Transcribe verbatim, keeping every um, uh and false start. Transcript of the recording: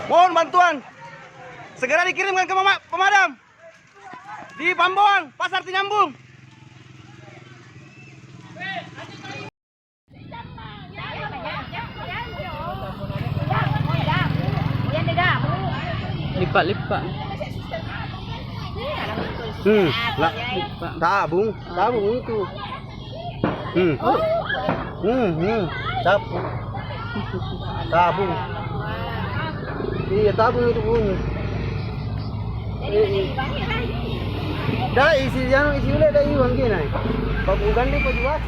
Mohon bantuan. Segera dikirimkan ke mama-, pemadam. Di Pamboang, Pasar Tinyambung. Lipa'-lipa'. Hmm, la-, tabung, tabung itu. Hmm. Hmm, hmm. Tabung. Tabung. Iya, tabung itu bunyi. Dai, isi anu, isi ule dai iwang kena. Babu gandeng pajuas.